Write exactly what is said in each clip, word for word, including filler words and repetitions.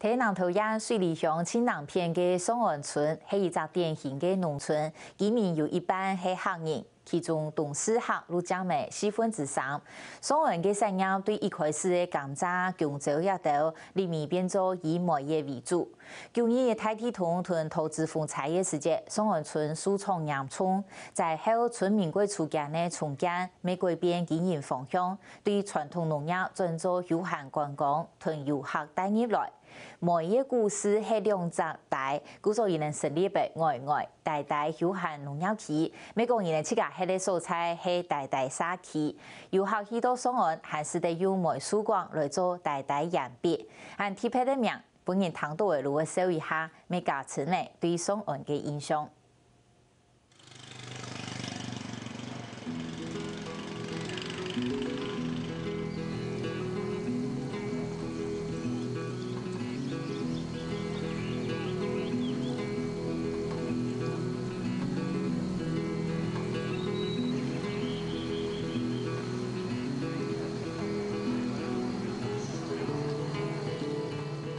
在南投縣水里鄉盡南片个上安村，係一隻典型个農村，居民有一半係客人，其中東勢客摎正尾四分之三。上安个產業對一開始个甘蔗、弓蕉這兜，入面變做以梅仔為主。舊年大地動同桃子風災个時節，上安村受創嚴重，災後村民過初間个重建，乜改變經營方向，對傳統農業轉做休閒觀光同遊客帶入來。 梅仔个故事係兩隻呆，故所佢等成立个呆呆呆呆休閒農業區。乜講佢等自家歇个所在係呆呆社區，遊客去到上安，還使得用梅樹廣來做呆呆鉛筆，恁特別个名，分人聽到个就會笑一下，乜加深了對上安个印象。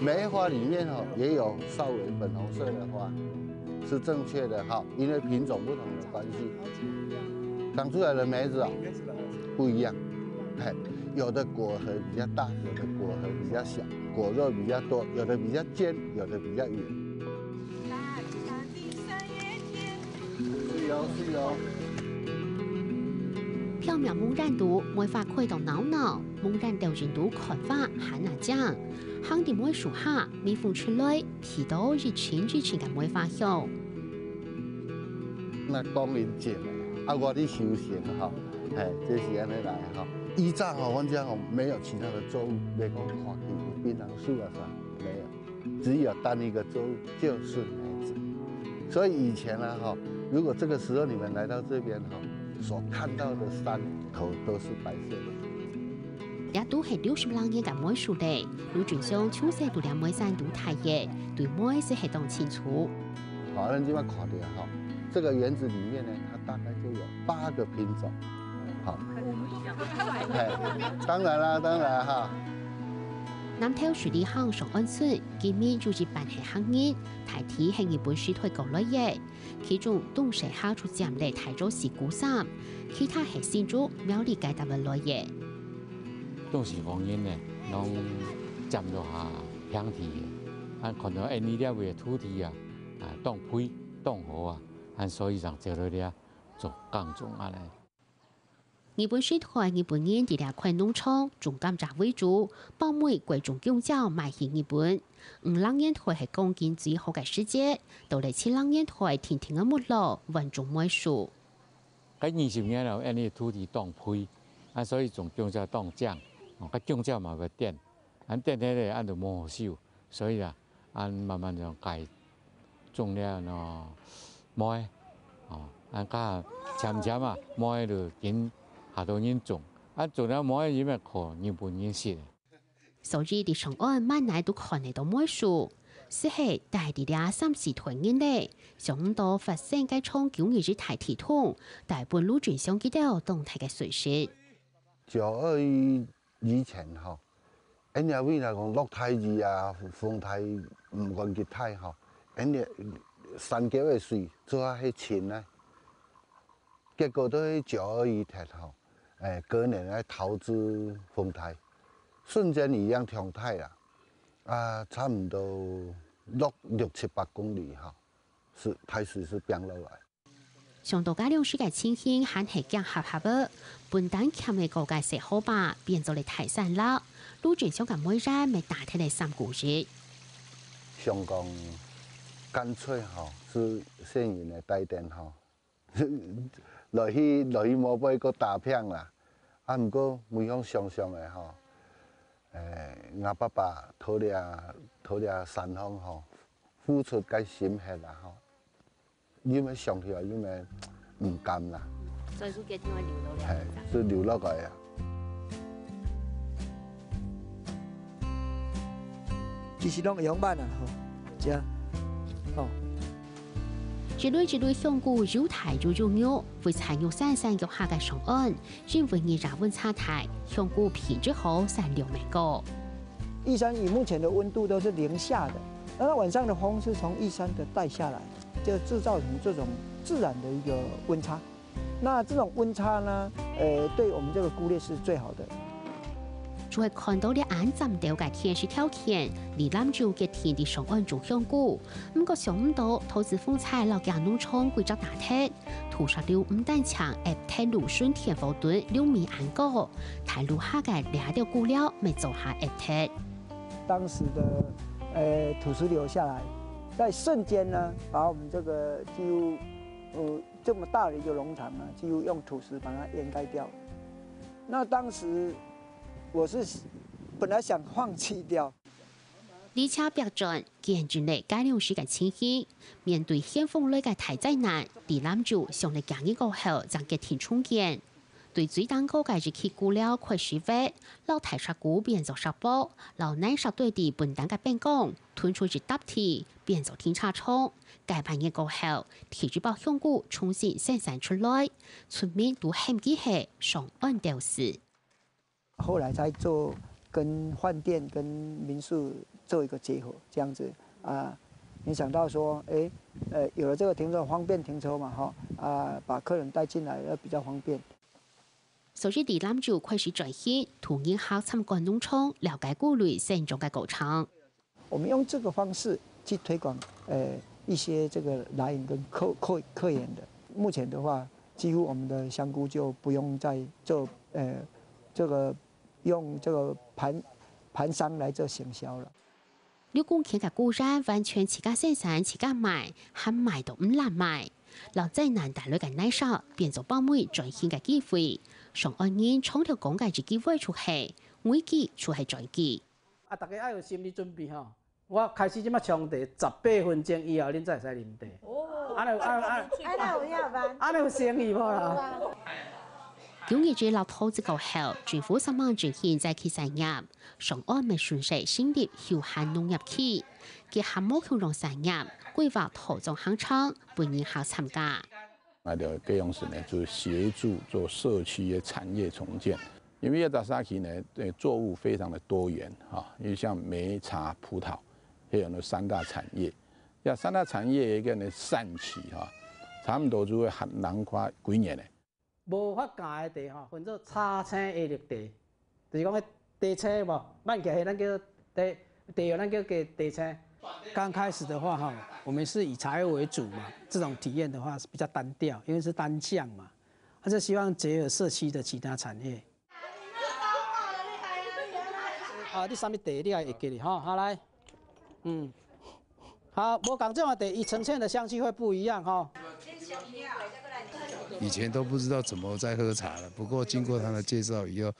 梅花裡面哈，也有稍微粉紅色的花，是正確的哈，因為品種不同的關係，長出來的梅子啊，不一樣。嘿，有的果核比較大，有的果核比較小，果肉比較多，有的比較尖，有的比較圓。是哦，是哦。 飄渺濛然肚，梅花開到鬧鬧，濛然兜人都看花還恁靚。行在梅樹下，微風吹來，鼻到一陣一陣个梅花香。那光陰緊，啊，我的修行哈，嘿，這是按呢來哈。以前哈，阮遮吼沒有其他的作物，袂講看見有檳榔樹啊啥，沒有。 只有單一个作物，就是梅子。所以以前啊，哈，如果這個時候你們來到這邊哈，所看到的山頭都是白色的。這都係六十零年个梅樹咧，盧俊雄從細就在梅山肚大个，對梅斯係當清楚。好，咱這擺看到哈，這個園子裡面呢，它大概就有八個品種。好，嘿，當然啦，當然哈。 南投水里鄉上安村，今日有一半係客人，大體係日本時代過來个。其中東勢客就佔了大約四股三，其他係新竹、苗栗該搭位來个。東勢方人呢，攏佔落下平地个，恁看到𫣆俚這位个土地啊，啊，當肥、當好啊，恁所以正走落來做耕種恁呢。 日本時代，日本人在這塊農場種甘蔗為主，包尾改種弓蕉賣去日本。五零年代係光景最好个時節，到了七零年代，定定个沒落，換種梅樹。該二十年了，𫣆俚土地當肥，啊，所以種弓蕉當靚，哦，該弓蕉嘛會甜。 恁等下咧，恁就無好收，所以啊，恁慢慢就改種了喏，梅，哦，恁較漸漸啊，梅就緊較多人種，恁種了梅因為靠日本人食。所以，在上安滿哪都看得到梅樹，斯係戴在這三四代人咧，想毋到發生該場九二一大地動，帶分盧俊雄佢兜當大个損失。九二一 以前吼，𫣆這位來講落大雨啊，風大，毋管幾大吼，𫣆這山腳个水做下去清啊。結果到去九二一忒吼，誒，隔年个桃子風颱，瞬間雨量強大啦，啊，差毋多落六七百公里吼，是，大水是飆落來。 想到該量時个情形還係驚嚇嚇个，分擔欠个高个細河壩變做了大山啦，盧俊雄个梅園乜打忒了三股一。想講，乾脆吼，係先人个帶領吼，來去，來去無背个打拚啦。啊，毋過每項想想个吼，誒，吾爸爸討這，討這山項吼，付出个心血啦吼， 因為想起來，因為毋甘啦。所以佢決定愛留落來。係，就留落來啊。其實攏會曉慢啊，吼，這，吼。一蕊一蕊香菇又大又幼肉，位在玉山山腳下个上岸，因為日夜溫差大，香菇品質好，產量乜高。玉山以目前的温度都是零下的，那它晚上的风是从玉山的带下来，就制造成这种自然的一个温差。那这种温差呢，呃，对我们这个菇类是最好的。就係看到這恁尖兜个天時條件，李南洲決定在上岸種香菇。毋過想毋到，桃子風災摎厥農場歸隻打忒，土石流毋單淨壓忒蘆筍、田禾墩、柳米恁高，大路下个這兜菇料乜做下壓忒。当时的呃土石流下来，在瞬间呢，把我们这个几乎呃这么大的一个农场呢，几乎用土石把它掩盖掉。那当时我是本来想放弃掉，而且逼轉，見證了該量時个情形。面對旋風來个大災難，李南洲想了幾日過後，正決定重建。對最頂高个一期菇料開始挖，摎大石菇變做石壆，摎泥石堆在分擔个邊角， 屯出一搭地，變做停車場。該半年過後，第一包香菇重新生產出來，村民都喊佢係上岸鳥屎。后来才做跟饭店跟民宿做一个结合，这样子啊，没想到说，哎，呃，有了这个停车方便停车嘛，哈，啊，把客人带进来要比较方便。所以李南洲開始轉型，同人客參觀農場，了解菇類生長个過程。 我们用这个方式去推广，呃，一些这个来源跟客客客源的。目前的话，几乎我们的香菇就不用再做，呃，这个用这个盘盘商来做行销了。六公頃个菇園完全自家生產自家賣，還賣到毋罅賣。摎災難帶來个泥沙變做北美轉型个機會。上岸人常常講个一句話就係：危機就係轉機。 啊，大家愛有心理準備吼。我開始這馬沖茶，十八分鐘以後，恁才會使啉茶。哦，按呢有按按哎，那有要吧？按呢有誠意無啦？九二一落土之後，政府煞猛振興在地產業，上岸乜順勢成立休閒農業區，結合無共樣產業，規劃土種行程，分人客參加。 那个培養师呢，就是協助做社區的產業重建。因為這大沙區呢，呃，作物非常的多元哈，因為像梅、茶、葡萄，還有那三大產業。這三大產業一个呢產期哈，差不多就會涵蓋幾年呢。無發芽的茶吼，分做茶青、葉綠茶，就是講迄茶青無，挽起來咱叫茶，茶葉咱叫茶青。剛開始的話哈，我們是以茶葉為主嘛，這種體驗的話是比較單調，因為是單向嘛。 他是希望結合社區的其他產業。啊，你啥物茶你也會記哩吼，好來，嗯，好，無仝種的茶，伊呈現的香氣會不一樣吼。以前都不知道怎麼在喝茶了，不過經過他的介紹以後，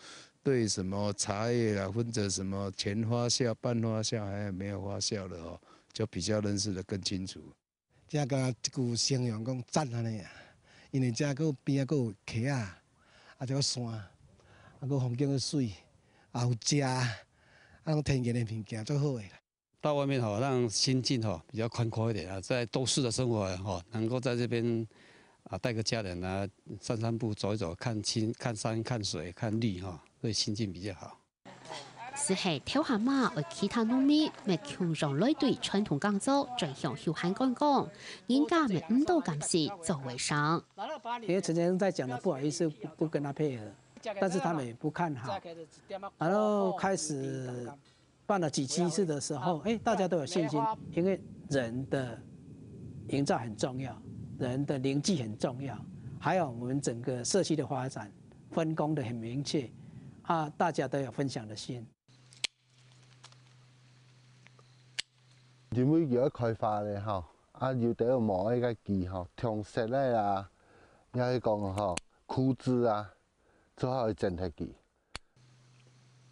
對什麼茶葉啦，分成什麼前發酵、半發酵，還有沒有發酵的哦，就比較認識得更清楚。 遮敢若一句形容講讚安尼啊，因為遮个邊仔个有溪仔，啊，遮个山，啊，个風景个媠，啊，有食，啊，攏天然的物件，足好的啦。到外面吼，讓心境吼比較寬闊一點啊，在都市的生活吼，能夠在這邊啊帶個家人啊散散步、走一走、看青、看山、看水、看綠吼，對心境比較好。 斯係頭下嘛，愛其他農民乜共樣來對傳統耕作轉向休閒觀光，人家乜毋多敢食做衛生。因為陳先生在講的，不好意思，不不跟他配合，但是他們也不看好，然後開始辦了幾七次的時候，哎，大家都有信心，因為人的營造很重要，人的凝聚很重要，還有我們整個社區的發展分工的很明確，啊，大家都有分享的心。 因為佢愛開發咧吼，啊有兜無愛个佢吼，通色个啊，也係講吼，枯枝啊，做好去剪忒佢。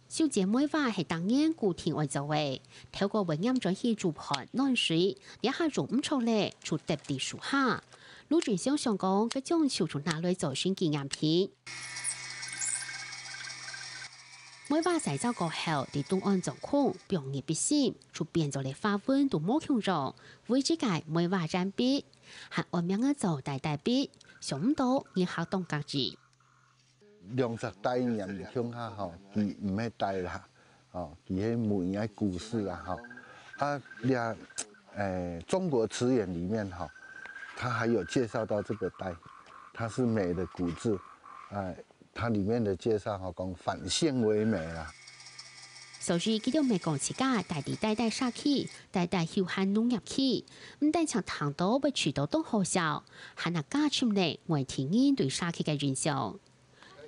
手剪梅花係逐年固定愛做个，頭過會拈轉去煮飯暖水，這下種毋著咧，就跌在樹下。魯俊祥想講，該種樹就拿來做成紀念品。 梅花曬燥過後，在中央中空，放入筆芯，就變做了花紋都無共樣，為一個梅花鉛筆，還安名仔做呆呆筆，想毋到人客當合意。兩隻呆黏共下吼，佢毋係呆啦，哦，佢係美个故事啊，哈。啊，這，誒，中國詞典裡面哈，它還有介紹到這個帶，它是美的骨子，啊，它裡面的介紹哈，講返現為美啦。所以佢兜毋係講自家戴在戴戴社區，戴戴休閒農業區，毋單淨聽著會試著當好笑，還能加深了外地人對社區个印象。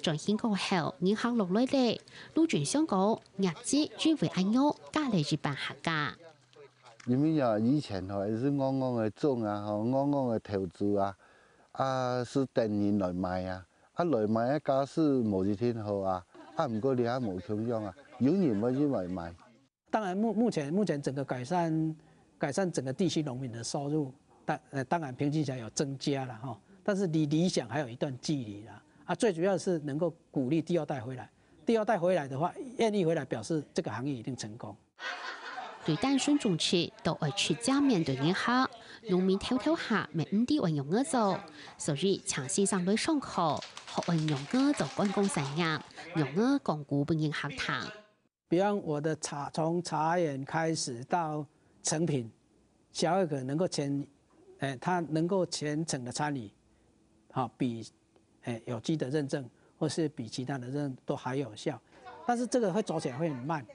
轉型過後，人客落來了，路俊相講，業績因為恁樣加了一半客家。因為啊，以前吼，係戇戇个種啊，吼，戇戇个投資啊，啊，係等人來買啊，啊，來買个價數無一定好啊，啊，毋過這下無共樣啊，有人會入來買。 當然目目前目前整個改善改善整個地區農民的收入，當呃當然平均起來有增加了哈，但是離理想還有一段距離啦。啊，最主要是能夠鼓勵第二代回來，第二代回來的話，願意回來表示這個行業一定成功。對單純種植到愛直接面對人客，農民頭頭下乜毋知愛仰仔做，所以請先生來上課，學愛仰仔做觀光產業，仰仔講古分人客聽。 比方我的茶，從茶園開始到成品，消費者能夠全，哎，他能夠全程的參與，好，比，哎，有機的認證或是比其他的認證都還有效。但是這個會走起來會很慢，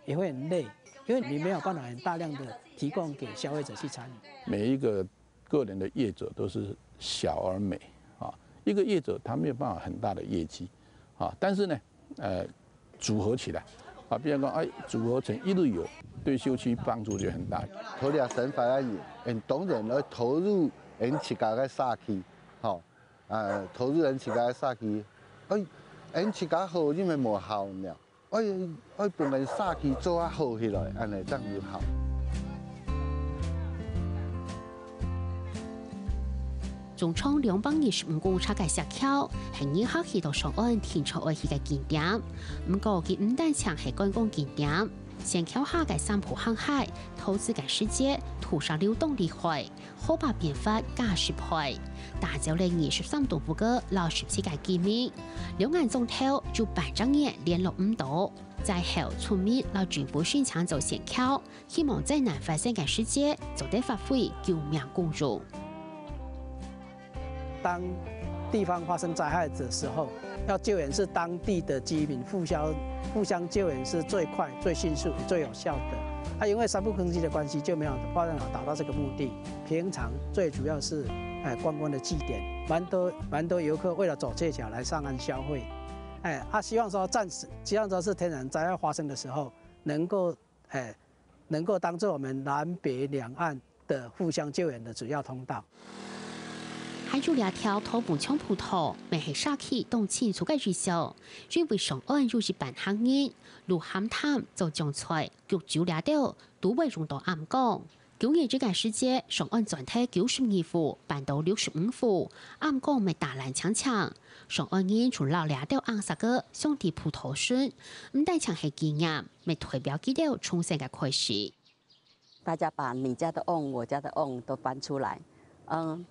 也會很累，因為你沒有辦法很大量的提供給消費者去參與。每一個個人的業者都是小而美啊，一個業者他沒有辦法很大的業績啊，但是呢，呃，組合起來啊，比如講，哎，組合成一日遊，對社區幫助就很大。頭兩三百个人，嗯，當然愛投入嗯自家个社區，吼，啊，投入嗯自家个社區，哎，嗯自家好，因為無效呢。 愛愛分人社區做啊好起來，安尼正有效。總長兩百二十五公尺个石橋，係人客去到上岸停車愛去个景點。毋過，佢毋單淨係觀光景點，石橋下个三步行溪，投資个時節，土石流當厲害。 河壩變闊加十倍，打走了二十三棟屋个老十七个居民，兩岸中頭就半隻月聯絡毋到，災後村民摎政府申請做石橋，希望災難發生个時節做得發揮救命功用。當地方發生災害的時候，要救援是當地的居民互相互相救援是最快、最迅速、也最有效的。啊，因為三步坑溪的關係，就沒有辦法達到這個目的。平常最主要是，哎，觀光的據點，蠻多蠻多遊客為了走這橋來上岸消費。哎，啊，希望說暫時，希望說是天然災害發生的時候，能夠，哎，能夠當做我們南北兩岸的互相救援的主要通道。還有這條土門牆步道，乜係社區當清楚个意象，因為上岸有一班客人，摎鹹淡、做醬菜、焗酒這兜，都會用到暗光。舊年這個時節，上岸轉忒九十二戶，搬到六十五戶，暗光乜打爛淨淨。上岸人就摎這兜紅色个鑲在步道脣，毋單淨係紀念，乜代表佢兜重生个開始。 大家把你家的甕、我家的甕都搬出來，嗯，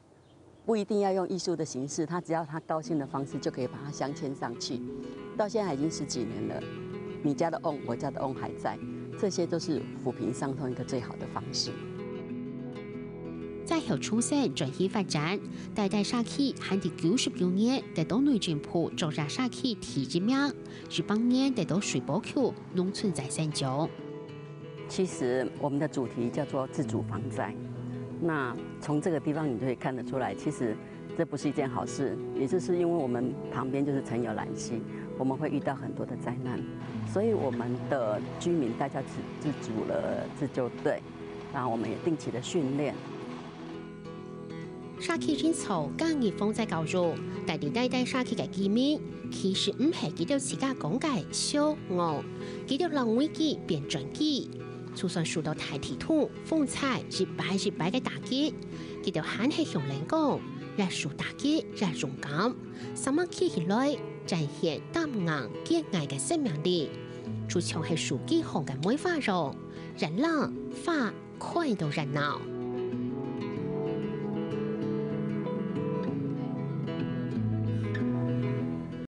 不一定要用藝術的形式，他只要他高興的方式就可以把它鑲嵌上去。到現在已經十幾年了，你家的甕、我家的甕還在，這些都是撫平傷痛一個最好的方式。災後重生轉型發展，戴戴社區還在九十九年得到內政部卓越社區第一名，一百年得到水保局農村再生獎。 其實我們的主題叫做自主防災。那從這個地方你就可以看得出來，其實這不是一件好事，也就是因為我們旁邊就是陳有蘭溪，我們會遇到很多的災難，所以我們的居民大家自自主了自救隊，然後我們也定期的訓練。 社區營造加入防災教育，帶領戴戴社區个居民，其實毋係佢兜自家講个燒戇，佢兜摎危機變轉機。就算受到大地動、風災一擺一擺个打擊，佢兜還係向人講，越受打擊越勇敢，煞猛企起來，展現擔硬堅毅个生命力，就像係樹枝項个梅花樣，越冷花開到越鬧。